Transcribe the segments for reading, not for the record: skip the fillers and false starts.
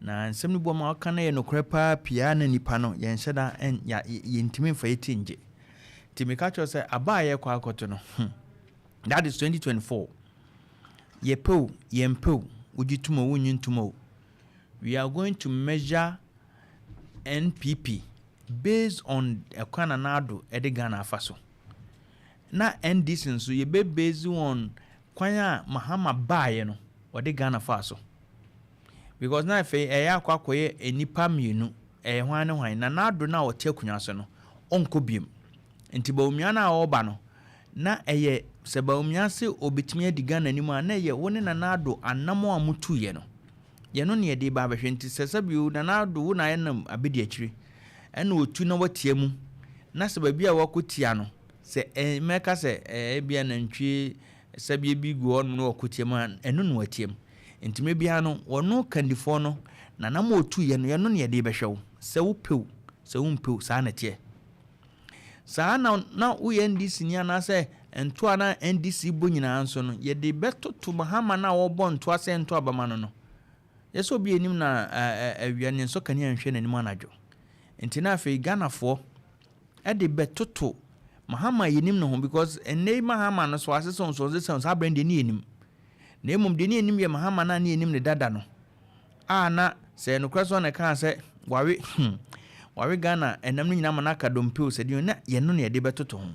Na nsɛm no bɔ ma ɔka no yɛ nokorɛ paa pii na nipa no yɛnhyɛ da yɛntumi mfa yɛti ngye. Nti meka kyerɛ sɛ aba a yɛkɔ akɔto no, that is 2024, yɛpɛ o, yɛmpɛ o, wogye tom o, wonnye ntom o, we are going to measure NPP based on ɛkwan na Nana Addo ɛde Ghana afa so, na NDC nso yɛbɛ base on kwan a Mahama baeɛ no ɔde Ghana fa so, because na afei ɛyɛ akɔyɛ nnipa mmienu, ɛyɛ hwan ne hwan? Nana Addo no a ɔte akonnwa so no, ɔnkɔ biem. Nti Bawumia no a ɔreba no, na ɛyɛ sɛ Bawumia se obɛtumi adi Ghana anim a, na ɛyɛ wo ne Nana Addo anam a motuyɛ no, yɛno ne yɛde ba abɛhwɛ. Nti sɛ sɛbio Nana Addo wo na yɛnam abɛdi akyire ɛna otu na watia mu, na sɛ baabi a wakɔ tia no sɛ mɛka sɛ ebia nantwie sɛbea bi gu hɔ nom na wakɔ tia mu a, ɛno na watia mu. Nti mɛ biara no, wɔno kandifoɔ no nanam a otu yɛ no, yɛno ne yɛde bɛhwɛ wo, sɛ wopɛw sɛ wompɛw, saa na teɛ. Saa na woyɛ NDC ni anaasɛ ntoa na NDC bɔ nyinaa nso no, yɛde bɛtoto Mahama no a wɔbɔ ntoa sɛ ntoa bɛma no. Yɛsɛ obi anim na awia ne nsɔ kanea nhwɛ n'anim anadwo. Nti na afei Ghanafoɔ ɛde bɛtoto Mahama yɛnim ne ho, because ɛnɛ yi Mahama no so asesa nso ɔsesa saa abɛn deɛ ne yɛnim, na mmom deɛ ne yɛnim yɛ Mahama no a ne yɛnim ne dada no a, na sɛ nokorɛ so na ɛkaa sɛ wawe Ghana ɛnam no nyinaa ma no aka dompe sɛ deɛ na yɛno ne yɛde bɛtoto ho.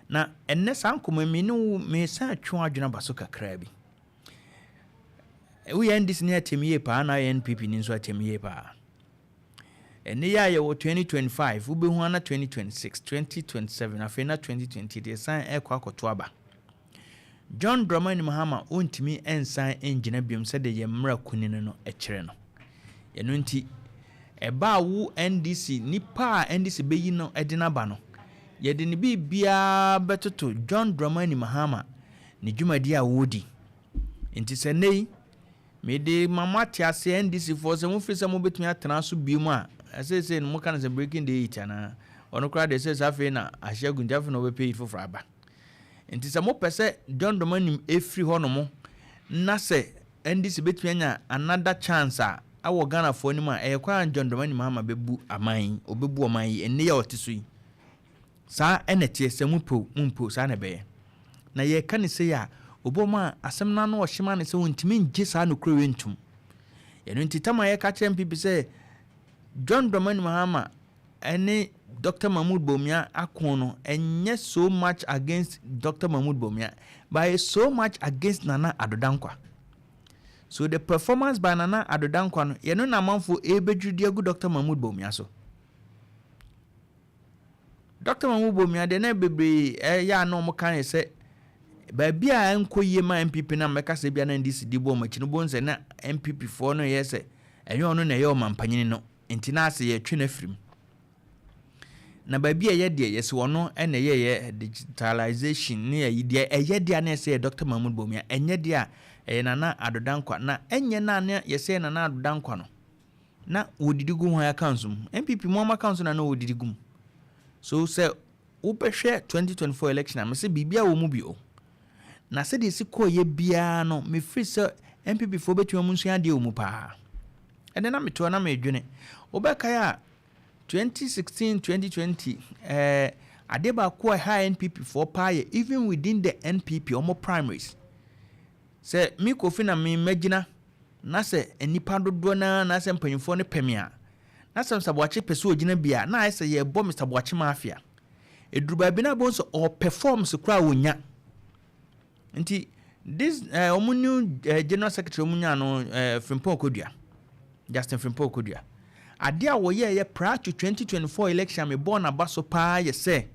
Na ɛnnɛ saa nkɔmmɔ mi ne wo mesan atwe adwene aba so kakraa bi. Woyɛ NDC ne atɛm yie paa, na woyɛ NPP ni nso atɛm yie paa. Ɛnɛ yɛ a yɛwɔ 2025, wobɛhu ana 2026, 2027, afei na 2020 deɛ san ɛkɔ akɔto aba. John Dramani Mahama ɔntumi nsan ngyina biom sɛdeɛ yɛn mmara kunini no kyerɛ no. Ɛno nti ɛba a wo NDC nipa a NDC bɛyi no de n'aba no, yɛde ne biribiara bɛtoto John Dramani Mahama ne dwumadi a wɔredi. Nti sɛ nnɛ yi mede ma mo ate ase, NDC foɔ, sɛ mofiri sɛ mobɛtumi atena so bio a, ɛsɛsɛ no moka no sɛ breaking the eight anaa ɔno koraa deɛ, sɛ sɛ afei na ahyɛ agu, nti afei na wɔbɛpɛ eight foforɔ aba. Nti sɛ mopɛ sɛ John Dramani ɛfiri hɔ nom na sɛ NDC bɛtumi anya another chance a awɔ Ghanafoɔ anim a, ɛyɛ kwan a John Dramani Mahama bɛbu aman yi, ɔbɛbu ɔman yi ɛnne yɛ ɔte so yi, saa ɛna teɛ. Sɛ mopɛ mompɛ, saa na ɛbɛyɛ. Na yɛka ne sɛ a obi mu a asɛm no ano ɔhyema ne sɛ wɔntumi ngye saa nokorɛ wei ntom. Ɛno nti tam a yɛka kyerɛ NPP sɛ John Dramani Mahama ɛne Dr Mahmood Bawumia ako no, ɛnyɛ so much against Dr Mahmood Bawumia, but it's so much against Nana Addo Dankwa. So the performance by Nana Addo Dankwa no, yɛno na amanfoɔ ɛbɛdwiri de agu Dr Mahmood Bawumia so. Dr Mahmood Bawumia deɛ, na bebree ɛyɛ a na wɔn ka ne sɛ baabi a nkɔ yie ma NPP na mmɛka sɛ bia na NDC di bɔ wɔn akyi no, bɔ nsɛ na NPP foɔ no yɛ sɛ ɛnyɛ ɔno na ɛyɛ ɔmampanyini no, nti na ase yɛtwe no afiri mu. Na baabi a ɛyɛ deɛ, yɛsɛ ɔno ɛna ɛyɛ digitalization ne ɛyi deɛ, ɛyɛ deɛ na ɛsɛ yɛ Dr Mahmood Bawumia, ɛnyɛ deɛ a ɛyɛ Nana Addo Dankwa. Na ɛnyɛ na ne yɛsɛ Nana Addo Dankwa no na wɔdidi gu hwan accounts mu? NPP mu ama accounts na wɔdidi gu mu. So sɛ wobɛhwɛ 2024 election a, mesɛ biribi a wɔ mu bi o, na sɛdeɛ ɛsi kɔɔyɛ biara no, mefiri sɛ NPP foɔ bɛtumi ɔmo nsua adeɛ wɔ mu paa. Ɛnɛ na metoa na medwene, wobɛkae a 2016, 2020, adeɛ baako a ɛha NPP foɔ paa yɛ even within the NPP ɔmo primaries, sɛ me Kofi na me mɛgyina na sɛ nnipa dodoɔ naa na sɛ mpanyinfoɔ no pɛ me a, na sɛ Mr Boakye pɛ sɛ ogyina bi a, na ayɛ sɛ yɛbɔ Mr Boakye mafia. Ɛduru baabi no abɛhu sɛ ɔpɛ forms koraa wɔnya. Nti this ɔmo new general secretary ɔmo nya no, Frimpong Kodua, Justin Frimpong Kodua, adeɛ a wɔyɛɛyɛ prior to 2024 election a mebɔɔ n'aba so paa yɛ sɛ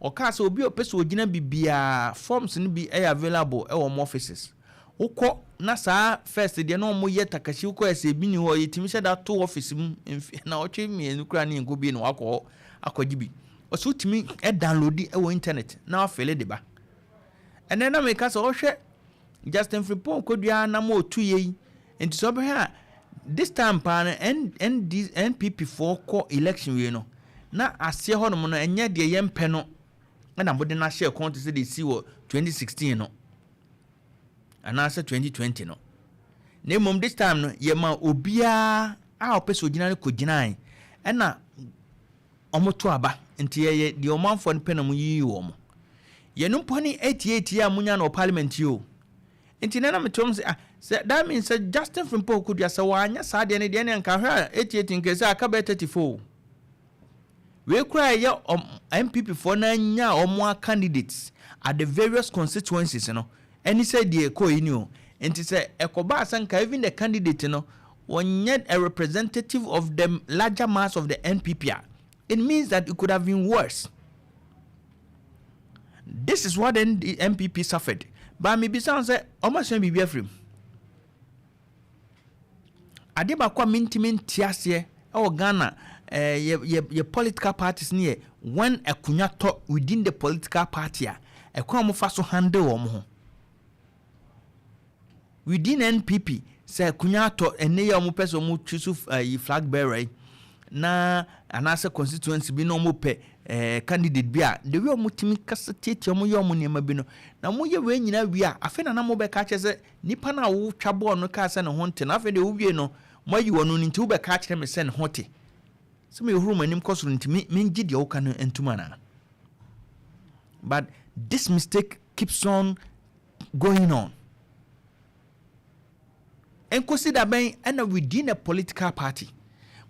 ɔkaa sɛ obi a ɔpɛ sɛ ogyina bibiaa, forms no bi ɛyɛ available ɛwɔ ɔmo offices. Wokɔ na saa first deɛ na ɔmo yɛ takahyi, wokɔ ɛsɛ ebi ni hɔ, yɛtumi hyɛ da to office mu mfi na ɔtwe 2 koraa ne yɛnkɔ bi na wakɔ hɔ akɔgye bi. Ɔsɛ wotumi ɛdownload ɛwɔ internet na wafill de ba. Ɛnɛ na meka sɛ ɔhwɛ Justin Frimpong Kodua nam a ɔtu yɛ yi, nti sɛ ɔbɛhwɛ a, this time paa no ND, NPP foɔ kɔ election wei no, na aseɛ hɔnom no ɛnyɛ deɛ yɛmpɛ no ɛna mode no ahyɛ kɔn te sɛ deɛ ɛsi wɔ 2016 no anaasɛ 2020 no. Na mmom this time no, yɛma obiara a ɔpɛ sɛ ogyina no kɔgyinae, ɛna wɔto aba. Nti yɛyɛ deɛ ɔmanfoɔ no pɛ na wɔyiyi wɔn. Yɛn mpo ne 88 a munya no wɔ parliament yi o. Nti na mete wɔn sɛ, ah, sɛ that means sɛ Justin Frimpong Kodua sɛ wanyɛ saa deɛ no deɛ, ne nka hwɛ a 88 nka sɛ aka bɛyɛ 34 o. Wei koraa ɛyɛ NPP foɔ no anya wɔn a candidates at the various constituencies no, ɛne sɛ deɛ ɛkɔ yi ni o. Nti sɛ ɛkɔbaa sɛ nka even the candidate no wɔnyɛ a representative of the larger mass of the NPP a, it means that it could have been worse. This is what the NPP suffered. But mebisa sɛ ɔmo asua biribi afiri mu. Adeɛ baako a mentumi nte aseɛ ɛwɔ Ghana yɛ political parties ne yɛ when akonnwa tɔ within the political party a, ɛkwan a wɔfa so handle wɔn ho within NPP. Sɛ akonnwa atɔ ɛnɛ yɛ, wɔn pɛ sɛ wɔn twi so ɛyi flag bearer yi na anaasɛ constituency bi na wɔn pɛ candidate bi a, the way wɔn tumi kasa tietie, wɔn yɛ wɔn nneɛma bi no, na wɔn yɛ wei nyinaa wie a, afei na mo bɛka kyerɛ sɛ nipa no a wɔtwa bɔɔl no kaa sɛ ne ho nte no, afei deɛ wowie no, mo ayi wɔn no, nti wobɛka kyerɛ me sɛ ne ho te, sɛ meyɛ huru m'anim kɔ soro, nti me mengye deɛ woka no ntum anaa? But this mistake keeps on going on. Nkosi da bɛn ɛna within a political party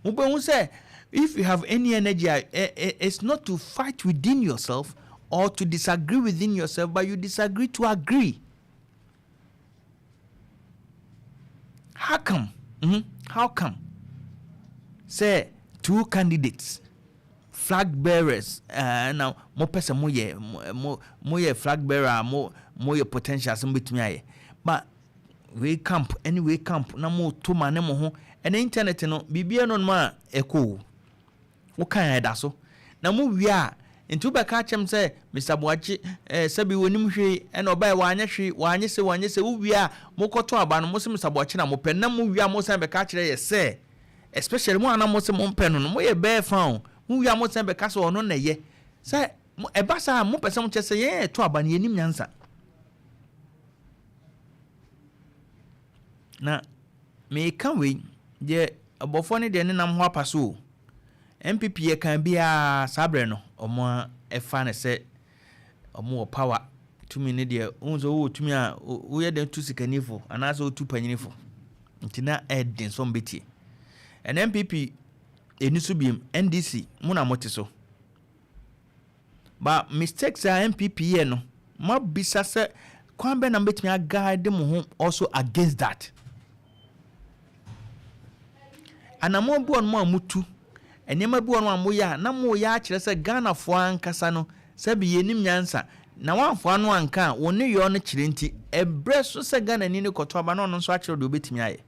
mobɛhu sɛ if you have any energy, it's not to fight within yourself or to disagree within yourself, but you disagree to agree? How come? How come sɛ two candidates, flag bearers, na mopɛ sɛ moyɛ moyɛ flag bearer a, mo moyɛ potential sɛ mobɛtumi ayɛ, but wei camp ɛne wei camp na moto ma ne mo ho? Ɛne internet no, biribiara no nom a ɛkɔ o, wokan ɛda so na mo wie a, nti wobɛka kyɛm sɛ Mr Boakye sɛbi wɔnim hwee, ɛna ɔbaɛ wanyɛ hwee, wanyɛ sɛ wanyɛ sɛ. Wowie a, mokɔto aba no, mo sɛ Mr Boakye na mopɛ, na mo wie a, mo san bɛka kyerɛ yɛ sɛ, especially mo ana mo sɛ mompɛ no no, moyɛ bɛɛ fa o. Mo wie a, mo san bɛka sɛ ɔno na ɛyɛ sɛ ɛba saa. Mopɛ sɛ mokyɛ sɛ yɛn ɛto aba no, yɛnim nyansa. Na meka wei deɛ, ɔbɔfoɔ no deɛ ne nam ho apa so o. NPP yɛ kan biara saa berɛ no, ɔmo ɛfa ne sɛ ɔmo wɔ power, tumi ne deɛ wohu sɛ wowɔ tumi a, woyɛ dɛn tu sikanifo anaasɛ wotu panyinifo, nti na ɛden sɛ ɔmbɛtie. Ɛna NPP ɛni so biem, NDC mo na mote so, but mistakes a NPP yɛ no, moabisa sɛ kwan bɛn na mobɛtumi aguide mo ho also against that. Anammɔn bi wɔ nom a mutu, nneɛma bi wɔ nom a moyɛ a, na moyɛ akyerɛ sɛ Ghanafoɔ ankasa no, sɛbi, yɛnim nyansa na woamfoa no anka a, wo ne yɔ no kyerɛ. Nti ɛberɛ so sɛ Ghanani no kɔtɔ aba na ɔno nso akyerɛ deɛ wobɛtumi ayɛ.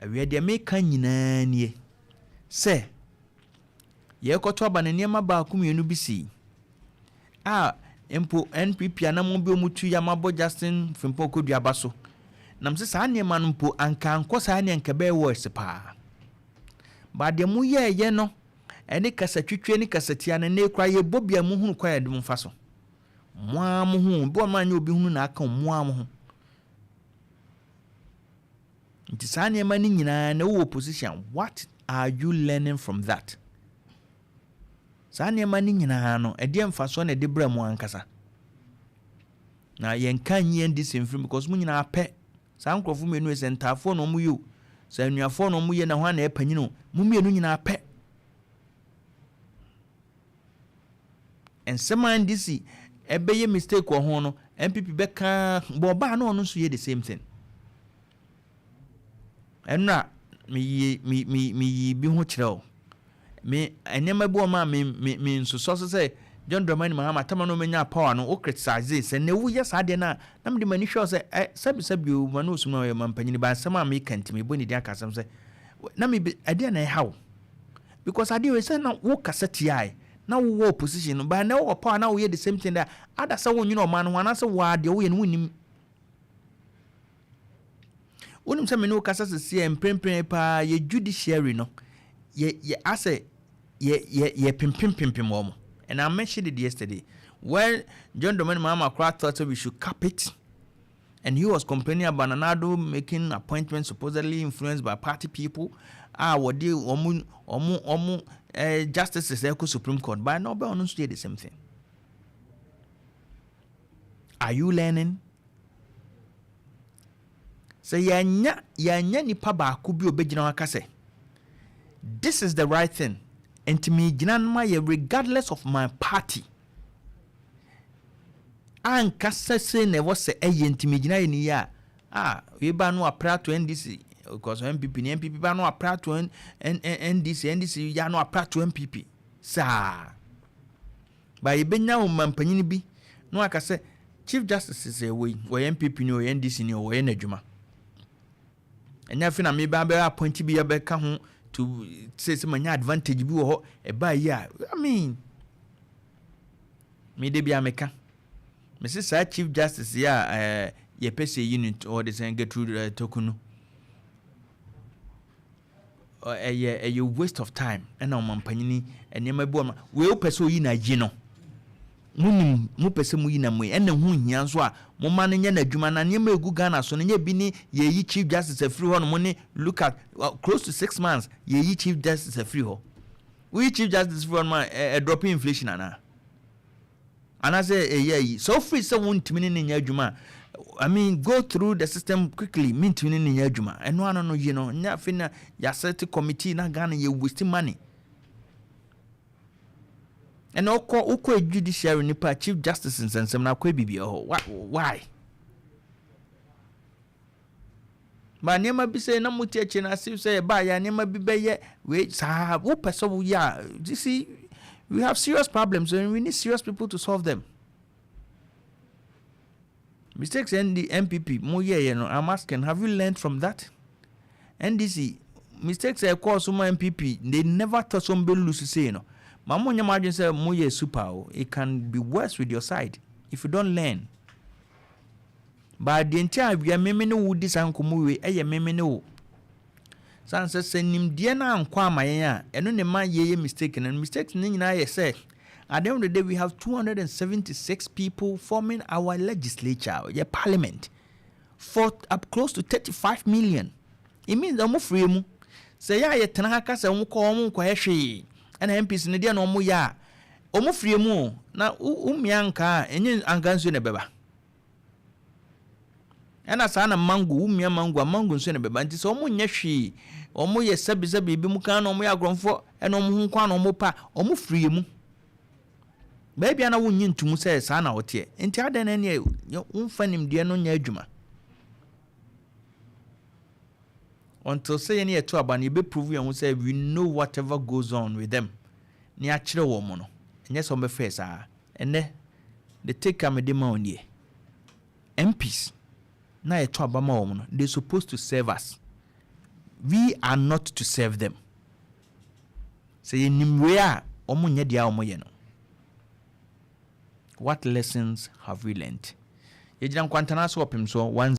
Awia deɛ meka nyinaa nie sɛ yɛrekɔtɔ aba no, nneɛma baako mmienu bi sii a mpo NPP anammɔn bi a wɔtu yɛ amabɔ Justin Frimpong Kodua ba so nam sɛ saa nneɛma no mpo anka ankɔ saa, ne anka bɛyɛ worse paa. Ba deɛ moyɛɛyɛ no ɛne kasatwitwie ne kasatia no, ne kora yɛbɔ bia muhunu kwan a yɛde mo fa so. Mo ara mo ho bi wɔn anyɛ obi hunu na aka mo ara mo ho. Nti saa nneɛma no nyinaa na wowɔ position, what are you learning from that? Saa nneɛma no nyinaa no, ɛdeɛ mfasoɔ na ɛde brɛ mo ankasa? Na yɛnka nyi NDC mfiri, because mo nyinaa pɛ. Saa nkurɔfoɔ mmienu yi, sɛ ntaafoɔ na wɔn yɛ o, sɛ anuafoɔ na wɔn yɛ na hɔn na ɛpanyin o, mo mmienu nyinaa pɛ. Nsɛm a NDC ɛbɛyɛ mistake wɔ ho no, NPP bɛka bɔ ɔbaa na ɔno nso yɛ the same thing. Ɛnura meyi me me meyi bi ho kyerɛ o. Me nneɛma bi wɔ ma me me me nsosɔ so sɛ John Dramani Mahama tama no menya power no, wo criticize sɛ na woyɛ saa deɛ no a, na mede m'ani hwɛ wo sɛ ɛ sɛbi sɛbi o, ma no osum na ɔyɛ ma mpanyini ba. Nsɛm a meka nti mebɔ ne din aka asɛm sɛ na me ɛdeɛ na ɛha wo, because adeɛ wei sɛ na wo kasa tiae na wowɔ opposition no, but na wowɔ power na woyɛ the same thing da ada sɛ wonwene ɔman no ho anaasɛ waa deɛ woyɛ no wonnim. Wonim sɛ me ne wo kasa sisi mprempren paa, yɛ judiciary no, yɛ asɛ yɛ pimpim wɔn, and I mentioned it yesterday when John Dramani Mahama koraa thought we should cap it. And he was complaining about Nana Addo making appointments supposedly influenced by party people a wɔde wɔn justices ɛkɔ Supreme Court. But na ɔbɛ ɔno nso yɛ the same thing. Are you learning? Sɛ yɛanya nipa baako bi a obɛgyina hɔ aka sɛ this is the right thing, nti megyina no ma yɛ regardless of my party, ankasa sei na ɛwɔ sɛ ɛyɛ, nti megyina yɛ ne yie a, ah, wei ba no apra to NDC because NPP ne NPP ba no apra to NDC, NDC ya no apra to NPP saa. Ba yɛbɛnya wo mampanyini bi na waka sɛ Chief Justice sɛ wei wɔyɛ NPP ni, wɔyɛ NDC ni, wɔyɛ n'adwuma. Ɛnyɛ afei na meba bɛyɛ appoint bi yɛbɛka ho to sɛ manya advantage bi wɔ hɔ ɛbaa yi a. I mean, mede bia meka mese saa Chief Justice yi a yɛpɛ sɛ yi no, ɔde sɛ Gertrude Torkornoo, ɛyɛ waste of time. Ɛna ɔmampanyini nneɛma bi wɔ ma wei wopɛ sɛ oyi na yi no, munim mopɛ sɛ muyi na moyi. Ɛna ho hia nso a moma no nyɛ n'adwuma na nneɛma egu Ghana so no nyɛ bi ne yɛyi Chief Justice afiri hɔ no. Mo ne look at close to 6 months yɛyi Chief Justice afiri hɔ. Woyi Chief Justice firi hɔ no ma ɛ drop inflation anaa anaasɛ ɛyɛ ayi sɛ wofiri sɛ wontumi ne ne nyɛ adwuma a, I mean, go through the system quickly. Mentumi ne ne nyɛ adwuma, ɛno ano no yi no. Nyɛ afei na yɛasɛte committee na Ghana yɛ waste money. Ɛna wokɔ judiciary nipa Chief Justice nsɛnsɛm na akɔ biribi hɔ. Why ba nneɛma bi sɛ na mote akyi no ase sɛ yɛbaa yɛ nneɛma bi bɛyɛ wei saa wopɛ sɛ woyɛ a, you see, we have serious problems and we need serious people to solve them. Mistakes ND, NPP mo yɛyɛ no, I'm asking, have you learned from that? NDC mistakes ɛkɔɔ so ma NPP, they never thought so mbɛ lose sei no. Ma mo nyɛ mo adwene sɛ mo yɛ super o. It can be worse with your side if you don't learn. But deɛ nti a wia meme ne wo di saa nkɔmmɔ wei ɛyɛ meme ne wo san sɛ nimdeɛ no ankɔ ama yɛn a, ɛno ne ma yɛyɛ mistake no. Mistake no nyinaa yɛ sɛ at the end of the day, we have 276 people forming our legislature, yɛ parliament, for up close to 35 million. It means ɔmo firi mu sɛ yɛ a yɛtena ha ka sɛ ɔmo kɔ ɔmo nkɔyɛ hwee, ɛna MPs no deɛ na ɔmo yɛ a ɔmo firi mu o, na womia nka a ɛnyɛ anka nsuo na ɛbɛba. Ɛna saa na mango, womia mango a, mango nsuo na ɛbɛba. Nti sɛ ɔmo nyɛ hwee, ɔmo yɛ sɛbisɛbi ebi mu kan na ɔmo yɛ agorɔmfoɔ, ɛna ɔmo ho kwan na ɔmo pa ɔmo firi mu baabi a na wonnye ntomu sɛ saa na wɔteɛ. Nti adan na ɛneɛ womfa nimdeɛ no nyɛ adwuma until sɛ yɛne yɛto aba no yɛbɛprove yɛn ho sɛ we know whatever goes on with them ne akyerɛ wɔn mo no. Ɛnyɛ sɛ wɔbɛfɛ saa. Ɛnɛ the take a mede ma wɔn nie, MPs na yɛto aba ma wɔn no, they supposed to serve us. We are not to serve them. Sɛ yɛnim wei a, wɔn nyɛ deɛ a wɔyɛ no. What lessons have we learnt? Yɛgyina nkwantana so ɔpem so 1.